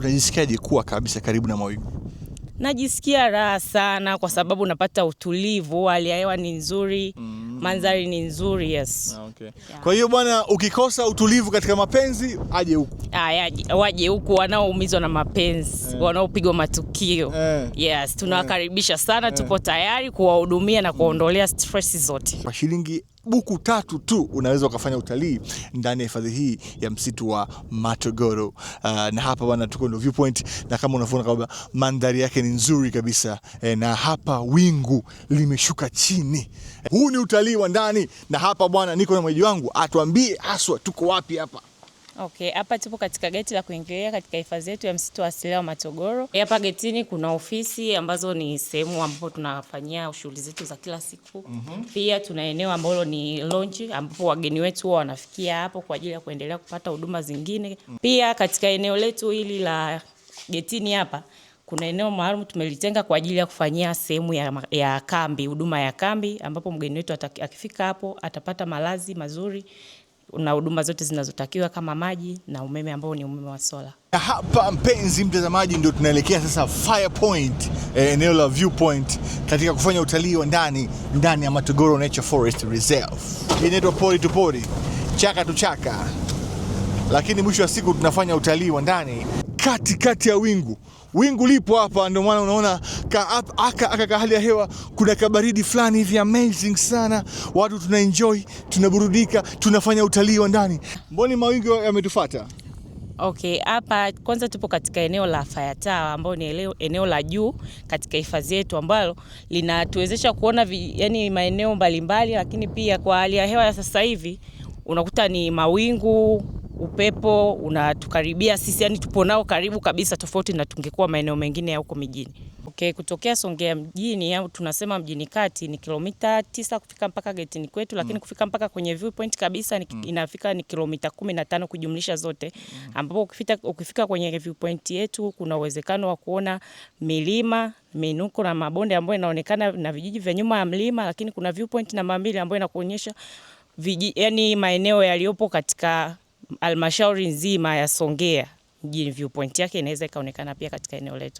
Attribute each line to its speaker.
Speaker 1: Unajisikiaje kuwa kabisa karibu na mawingu?
Speaker 2: Najisikia raha sana kwa sababu napata utulivu, hali ya hewa ni nzuri, mandhari ni nzuri, yes.
Speaker 1: Okay. Kwa hiyo bwana, ukikosa utulivu katika mapenzi aje huku.
Speaker 2: Aya, waje huku wanaoumizwa na mapenzi, wanaopigwa matukio. Yes, tunawakaribisha sana, tupo tayari kuwahudumia na kuwaondolea stress zote.
Speaker 1: Kwa shilingi 3000 tu unaweza ukafanya utalii ndani ya hifadhi hii ya msitu wa Matogoro. Na hapa bwana, tuko ndo viewpoint, na kama unavyoona kwamba mandhari yake ni nzuri kabisa na hapa wingu limeshuka chini. Huu ni utalii wa ndani, na hapa bwana, niko na mwenyeji wangu atuambie haswa tuko wapi hapa.
Speaker 2: Okay, hapa tupo katika geti la kuingilia katika hifadhi yetu ya msitu wa asilia wa Matogoro. Hapa getini kuna ofisi ambazo ni sehemu ambapo tunafanyia shughuli zetu za kila siku. Pia tuna eneo ambalo ni lounge ambapo wageni wetu huwa wanafikia hapo kwa ajili ya kuendelea kupata huduma zingine. Pia katika eneo letu hili la getini hapa kuna eneo maalum tumelitenga kwa ajili ya kufanyia sehemu ya kambi, huduma ya kambi ambapo mgeni wetu akifika hapo atapata malazi mazuri na huduma zote zinazotakiwa kama maji na umeme ambao ni umeme wa sola.
Speaker 1: Na hapa mpenzi mtazamaji, ndio tunaelekea sasa Fire Point, eneo la viewpoint katika kufanya utalii wa ndani ndani ya Matogoro Nature Forest Reserve. Hii inaitwa pori tu pori, chaka tu chaka, lakini mwisho wa siku tunafanya utalii wa ndani katikati ya wingu. Wingu lipo hapa, ndio maana unaona aka hali ya hewa kuna kabaridi fulani hivi amazing sana. Watu tuna enjoy, tunaburudika, tunafanya utalii wa ndani. Mboni mawingu yametufuata?
Speaker 2: Okay, hapa kwanza tupo katika eneo la Fire Tower ambao ni eneo la juu katika hifadhi yetu ambalo linatuwezesha kuona yani maeneo mbalimbali, lakini pia kwa hali ya hewa ya sasa hivi unakuta ni mawingu, upepo unatukaribia sisi, yani tupo nao karibu kabisa, tofauti na tungekuwa maeneo mengine ya huko mijini. Okay, kutokea Songea mjini au tunasema mjini kati ni kilomita 9 kufika mpaka getini kwetu, lakini kufika mpaka kwenye viewpoint kabisa inafika ni kilomita 15 kujumlisha zote, ambapo ukifika kwenye viewpoint yetu kuna uwezekano wa kuona milima, miinuko na mabonde ambayo inaonekana na vijiji vya nyuma ya mlima, lakini kuna viewpoint namba 2 ambayo inakuonyesha yani maeneo yaliyopo katika halmashauri nzima ya Songea mjini. Viewpoint yake inaweza ikaonekana pia katika eneo letu.